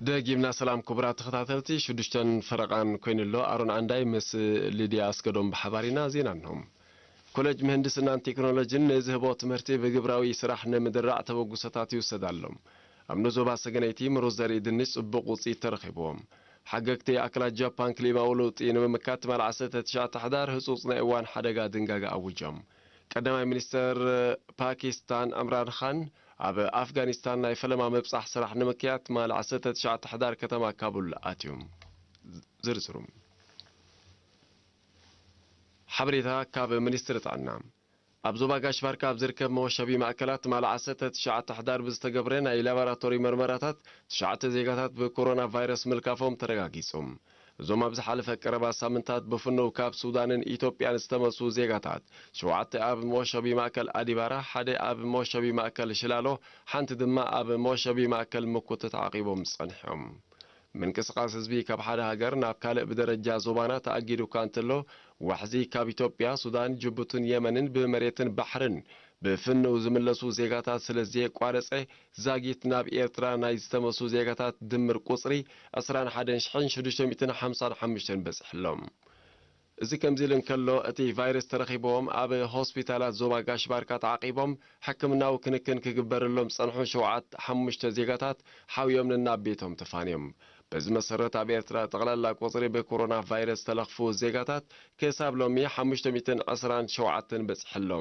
ደጊምና ሰላም ክቡራት ተኸታተልቲ፣ ሽዱሽተን ፈረቓን ኮይኑሎ። ኣሮን ዓንዳይ ምስ ሊድያ ኣስገዶም ብሓባር ኢና። ዜና እንሆ። ኮሌጅ ምህንድስናን ቴክኖሎጂን ንዝህቦ ትምህርቲ ብግብራዊ ስራሕ ንምድራዕ ተበግሶታት ይውሰድ ኣሎ። ኣብ ንዞባ ሰገነይቲ ምሩፅ ዘርኢ ድንሽ ጽቡቕ ውፅኢት ተረኺብዎም። ሓገግቲ ኣክላት ጃፓን ክሊማዊ ለውጢ ንምምካት ትማል ዓሰርተ ትሽዓተ ሕዳር ህጹጽ ናይ እዋን ሓደጋ ድንጋገ ኣዊጆም። ቀዳማይ ሚኒስተር ፓኪስታን ዕምራን ኻን ኣብ ኣፍጋኒስታን ናይ ፈለማ ምብጻሕ ስራሕ ንምክያድ ትማል ዓሰርተ ትሽዓተ ሕዳር ከተማ ካቡል ኣትዮም። ዝርዝሩ ሓበሬታ ካብ ሚኒስትሪ ጥዕና። ኣብ ዞባ ጋሽ ባርካ ኣብ ዝርከብ መወሸቢ ማእከላት ትማል ዓሰርተ ትሽዓተ ሕዳር ብዝተገብረ ናይ ላቦራቶሪ መርመራታት ትሽዓተ ዜጋታት ብኮሮና ቫይረስ ምልካፎም ተረጋጊጹ። እዞም ኣብ ዝሓለፈ ቀረባ ሳምንታት ብፍነው ካብ ሱዳንን ኢትዮጵያን ዝተመልሱ ዜጋታት፣ ሸውዓተ ኣብ መወሸቢ ማእከል ኣዲባራ፣ ሓደ ኣብ መወሸቢ ማእከል ሽላሎ፣ ሓንቲ ድማ ኣብ መወሸቢ ማእከል ምኩት ተዓቂቦም ጸኒሖም። ምንቅስቓስ ህዝቢ ካብ ሓደ ሃገር ናብ ካልእ ብደረጃ ዞባና ተኣጊዱ እኳ እንተሎ፣ ዋሕዚ ካብ ኢትዮጵያ፣ ሱዳን፣ ጅቡትን የመንን ብመሬትን ባሕርን ብፍነው ዝምለሱ ዜጋታት ስለ ዘየቋረጸ፣ ዛጊት ናብ ኤርትራ ናይ ዝተመልሱ ዜጋታት ድምር ቁጽሪ ዕስራን ሓደን ሽሕን ሽዱሽተ ሚእትን ሓምሳን ሓሙሽተን በጺሑ ኣሎ። እዚ ከምዚ ኢሉ እንከሎ፣ እቲ ቫይረስ ተረኺብዎም ኣብ ሆስፒታላት ዞባ ጋሽ ባርካ ተዓቂቦም ሕክምናዊ ክንክን ክግበረሎም ዝጸንሑ ሸውዓተ፣ ሓሙሽተ ዜጋታት ሓውዮም ነናብ ቤቶም ተፋንዮም። በዚ መሰረት፣ ኣብ ኤርትራ ጠቕላላ ቁጽሪ ብኮሮና ቫይረስ ዝተለኽፉ ዜጋታት ክሳብ ሎሚ ሓሙሽተ ሚእትን ዕስራን ሸውዓተን በጺሑ ኣሎ።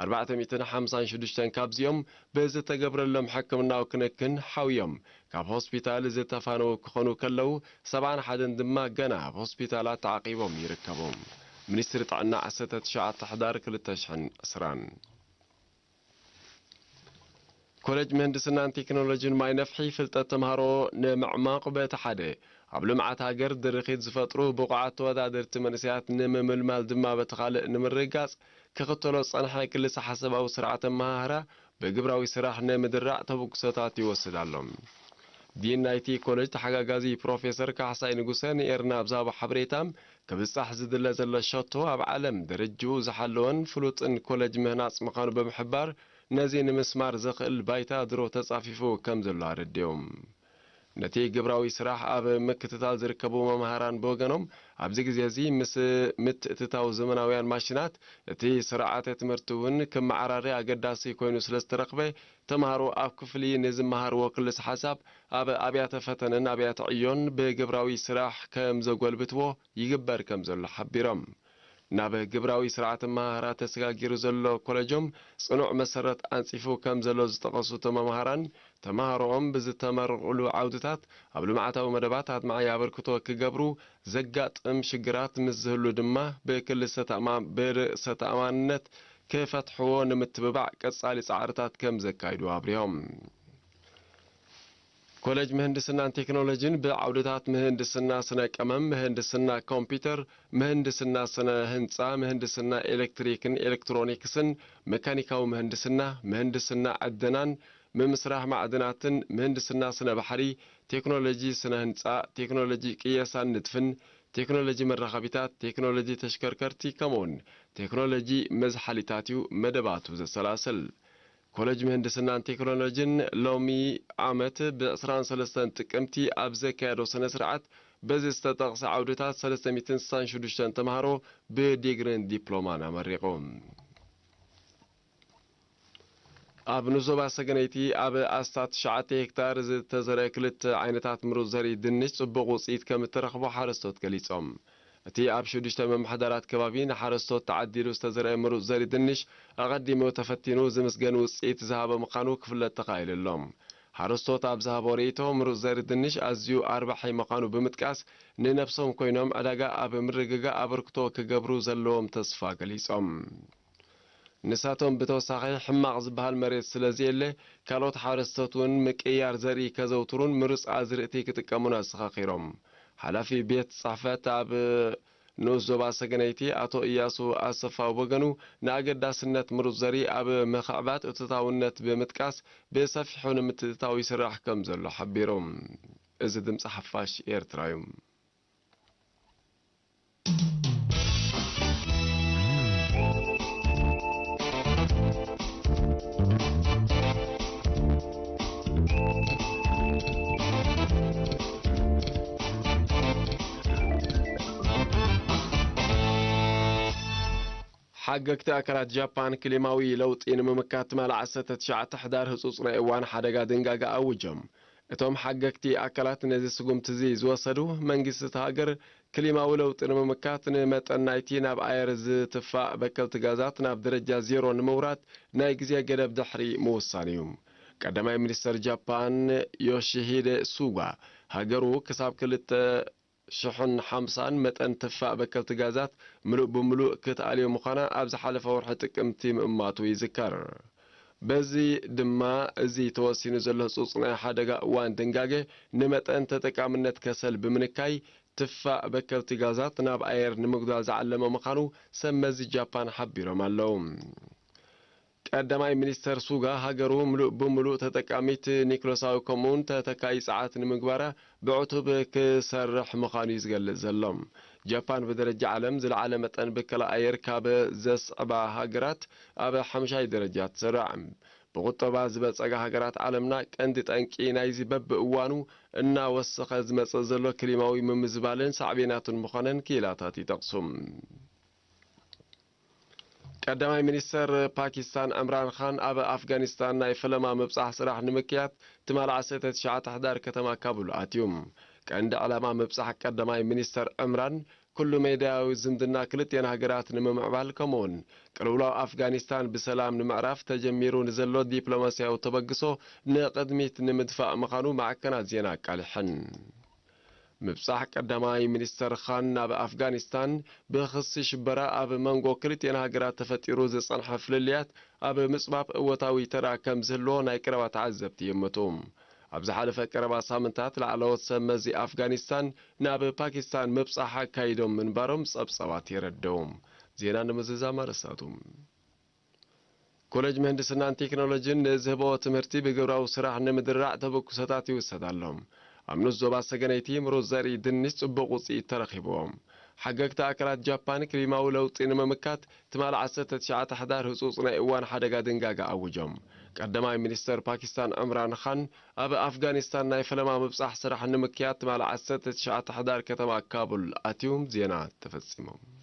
ኣርባዕተ ሚእትን ሓምሳን ሽዱሽተን ካብዚኦም ብዝተገብረሎም ሕክምናዊ ክንክን ሓውዮም ካብ ሆስፒታል ዝተፋነዉ ክኾኑ ከለዉ፣ ሰብዓን ሓደን ድማ ገና ኣብ ሆስፒታላት ተዓቂቦም ይርከቡ። ሚኒስትሪ ጥዕና ዓሰርተ ትሽዓተ ሕዳር ክልተ ሽሕን ዕስራን። ኮሌጅ ምህንድስናን ቴክኖሎጂን ማይ ነፍሒ ፍልጠት ተምሃሮ ንምዕማቕ በቲ ሓደ፣ ኣብ ልምዓት ሃገር ድርኺት ዝፈጥሩ ብቑዓት ተወዳደርቲ መንእሰያት ንምምልማል ድማ በቲ ካልእ ንምርግጋጽ ክኽተሎ ዝጸንሐ ክልሰ ሓሳባዊ ስርዓት ኣመሃህራ ብግብራዊ ስራሕ ንምድራዕ ተበግሶታት ይወስድ ኣሎ። ዲን ናይቲ ኮሌጅ ተሓጋጋዚ ፕሮፌሰር ካሕሳይ ንጉሰ ንኤርና ኣብ ዝሃቦ ሓበሬታ፣ ክብጻሕ ዝድለ ዘሎ ሸቶ ኣብ ዓለም ደረጅኡ ዝሓለወን ፍሉጥን ኮሌጅ ምህናጽ ምዃኑ ብምሕባር፣ ነዚ ንምስማር ዘኽእል ባይታ ድሮ ተጻፊፉ ከም ዘሎ ኣረዲኦም። ነቲ ግብራዊ ስራሕ ኣብ ምክትታል ዝርከቡ መምሃራን ብወገኖም፣ ኣብዚ ግዜ እዚ ምስ ምትእትታው ዘመናውያን ማሽናት፣ እቲ ስርዓተ ትምህርቲ እውን ክመዓራረ ኣገዳሲ ኮይኑ ስለ ዝተረኽበ፣ ተምሃሮ ኣብ ክፍሊ ንዝመሃርዎ ክልስ ሓሳብ ኣብ ኣብያተ ፈተነን ኣብያተ ዕዮን ብግብራዊ ስራሕ ከም ዘጎልብትዎ ይግበር ከም ዘሎ ሓቢሮም። ናብ ግብራዊ ስርዓት ኣመሃህራ ተሰጋጊሩ ዘሎ ኮለጆም ጽኑዕ መሰረት ኣንጺፉ ከም ዘሎ ዝጠቐሱ እቶም መምሃራን፣ ተምሃሮኦም ብዝተመረቑሉ ዓውድታት ኣብ ልምዓታዊ መደባት ኣድማዒ ኣበርክቶ ክገብሩ፣ ዘጋጥም ሽግራት ምስ ዝህሉ ድማ ብክልሰ ተኣማ-፣ ብርእሰ ተኣማንነት ክፈትሕዎ ንምትብባዕ ቀጻሊ ጻዕርታት ከም ዘካይዱ ኣብሪሆም። ኮሌጅ ምህንድስናን ቴክኖሎጂን ብዓውድታት ምህንድስና ስነ ቀመም፣ ምህንድስና ኮምፒውተር፣ ምህንድስና ስነ ህንጻ፣ ምህንድስና ኤሌክትሪክን ኤሌክትሮኒክስን፣ መካኒካዊ ምህንድስና፣ ምህንድስና ዕደናን ምምስራሕ ማዕድናትን፣ ምህንድስና ስነ ባሕሪ፣ ቴክኖሎጂ ስነ ህንጻ፣ ቴክኖሎጂ ቅየሳን ንድፍን፣ ቴክኖሎጂ መራኸቢታት፣ ቴክኖሎጂ ተሽከርከርቲ፣ ከምኡውን ቴክኖሎጂ መዝሓሊታት እዩ መደባቱ ዘሰላስል። ኮለጅ ምህንድስናን ቴክኖሎጂን ሎሚ ዓመት ብ ዕስራን ሰለስተን ጥቅምቲ ኣብ ዘካየዶ ስነ ስርዓት፣ በዚ ዝተጠቕሰ ዓውድታት ሰለስተ ሚእትን ስሳን ሽዱሽተን ተምሃሮ ብዲግሪን ዲፕሎማን ኣመሪቑ። ኣብ ንዞባ ሰገነይቲ ኣብ ኣስታት ትሽዓተ ሄክታር ዝተዘርአ ክልተ ዓይነታት ምሩፅ ዘርኢ ድንሽ ጽቡቕ ውፅኢት ከም እተረኽቦ ሓረስቶት ገሊጾም። እቲ ኣብ ሽዱሽተ ምምሕዳራት ከባቢ ንሓረስቶት ተዓዲሉ ዝተዘርአ ምሩፅ ዘርኢ ድንሽ ኣቐዲሙ ተፈቲኑ ዝምስገን ውፅኢት ዝሃበ ምዃኑ ክፍለጥ ተኻኢሉ ኣሎ። ሓረስቶት ኣብ ዝሃቦ ርእይቶ፣ ምሩፅ ዘርኢ ድንሽ ኣዝዩ ኣርባሒ ምዃኑ ብምጥቃስ፣ ንነብሶም ኮይኖም ዕዳጋ ኣብ ምርግጋእ ኣበርክቶ ክገብሩ ዘለዎም ተስፋ ገሊጾም። ንሳቶም ብተወሳኺ ሕማቕ ዝበሃል መሬት ስለ ዘየለ፣ ካልኦት ሓረስቶት እውን ምቅይያር ዘርኢ ከዘውትሩን ምሩፅ ኣዝርእቲ ክጥቀሙን ኣዘኻኺሮም። ሓላፊ ቤት ጽሕፈት ኣብ ንኡስ ዞባ ሰገነይቲ ኣቶ እያሱ ኣሰፋ ወገኑ፣ ንኣገዳስነት ምሩፅ ዘርኢ ኣብ ምኽዕባት እቶታውነት ብምጥቃስ፣ ብሰፊሑ ንምትእትታው ይስራሕ ከም ዘሎ ሓቢሩ። እዚ ድምፂ ሓፋሽ ኤርትራ እዩ። ሓገግቲ ኣካላት ጃፓን ክሊማዊ ለውጢ ንምምካት ትማሊ ዓሰርተ ትሽዓተ ሕዳር ህጹጽ ናይ እዋን ሓደጋ ድንጋገ ኣውጆም። እቶም ሓገግቲ ኣካላት ነዚ ስጉምቲ እዚ ዝወሰዱ፣ መንግስቲ እቲ ሃገር ክሊማዊ ለውጢ ንምምካት ንመጠን ናይቲ ናብ ኣየር ዝትፋእ በከልቲ ጋዛት ናብ ደረጃ ዜሮ ንምውራድ ናይ ግዜ ገደብ ድሕሪ ምውሳን እዩ። ቀዳማይ ሚኒስተር ጃፓን ዮሺሂደ ሱጋ፣ ሃገሩ ክሳብ ክልተ ሽሕን ሓምሳን መጠን ትፋእ በከልቲ ጋዛት ምሉእ ብምሉእ ክትኣልዮ ምዃና ኣብ ዝሓለፈ ወርሒ ጥቅምቲ ምእማቱ ይዝከር። በዚ ድማ፣ እዚ ተወሲኑ ዘሎ ህጹጽ ናይ ሓደጋ እዋን ድንጋገ ንመጠን ተጠቃምነት ከሰል ብምንካይ፣ ትፋእ በከልቲ ጋዛት ናብ ኣየር ንምጉዳል ዝዓለመ ምዃኑ ሰብ መዚ ጃፓን ሓቢሮም ኣለዉ። ቀዳማይ ሚኒስተር ሱጋ፣ ሃገሩ ምሉእ ብምሉእ ተጠቃሚት ኒክሎሳዊ ከምኡውን ተተካኢ ጸዓት ንምግባራ ብዕቱብ ክሰርሕ ምዃኑ እዩ ዝገልጽ ዘሎ። ጃፓን ብደረጃ ዓለም ዝለዓለ መጠን ብከላ ኣየር ካብ ዘስዕባ ሃገራት ኣብ ሓምሻይ ደረጃ ትስራዕ። ብቁጠባ ዝበጸጋ ሃገራት ዓለምና ቀንዲ ጠንቂ ናይዚ በብእዋኑ እናወሰኸ ዝመጽእ ዘሎ ክሊማዊ ምምዝባልን ሳዕቤናቱን ምዃነን ክኢላታት ይጠቕሱ። ቀዳማይ ሚኒስተር ፓኪስታን ዕምራን ኻን ኣብ ኣፍጋኒስታን ናይ ፈለማ ምብጻሕ ስራሕ ንምክያድ ትማሊ ዓሰርተ ትሽዓተ ሕዳር ከተማ ካቡል ኣትዩ። ቀንዲ ዕላማ ምብጻሕ ቀዳማይ ሚኒስተር ዕምራን፣ ኩሉ ሜዳያዊ ዝምድና ክልቲኤን ሃገራት ንምምዕባል፣ ከምኡውን ቅልውላው ኣፍጋኒስታን ብሰላም ንምዕራፍ ተጀሚሩ ንዘሎ ዲፕሎማስያዊ ተበግሶ ንቕድሚት ንምድፋእ ምዃኑ ማዕከናት ዜና ኣቃሊሐን። ምብጻሕ ቀዳማይ ሚኒስተር ኻን ናብ ኣፍጋኒስታን፣ ብኽሲ ሽበራ ኣብ መንጎ ክልቲኤን ሃገራት ተፈጢሩ ዝጸንሐ ፍልልያት ኣብ ምጽባብ እወታዊ ተራ ከም ዝህልዎ ናይ ቀረባ ተዓዘብቲ ይእምቱ። ኣብ ዝሓለፈ ቀረባ ሳምንታት፣ ላዕለዎት ሰብ መዚ ኣፍጋኒስታን ናብ ፓኪስታን ምብጻሕ ኣካይዶም ምንባሮም ጸብጻባት የረድኡ። ዜና ንምዝዛም ኣርእስታቱ። ኮሌጅ ምህንድስናን ቴክኖሎጂን ንዝህቦ ትምህርቲ ብግብራዊ ስራሕ ንምድርራዕ ተበግሶታት ይውሰድ ኣሎ። ኣብ ንኡስ ዞባ ሰገነይቲ ምሩፅ ዘርኢ ድንሽ ጽቡቕ ውፅኢት ተረኺብዎ። ሓገግቲ ኣካላት ጃፓን ክሊማዊ ለውጢ ንምምካት ትማሊ ዓሰርተ ትሽዓተ ሕዳር ህጹጽ ናይ እዋን ሓደጋ ድንጋገ ኣውጆም። ቀዳማይ ሚኒስተር ፓኪስታን ዕምራን ኻን ኣብ ኣፍጋኒስታን ናይ ፈለማ ምብጻሕ ስራሕ ንምክያድ ትማሊ ዓሰርተ ትሽዓተ ሕዳር ከተማ ካቡል ኣትዮም። ዜና ተፈጺሞም።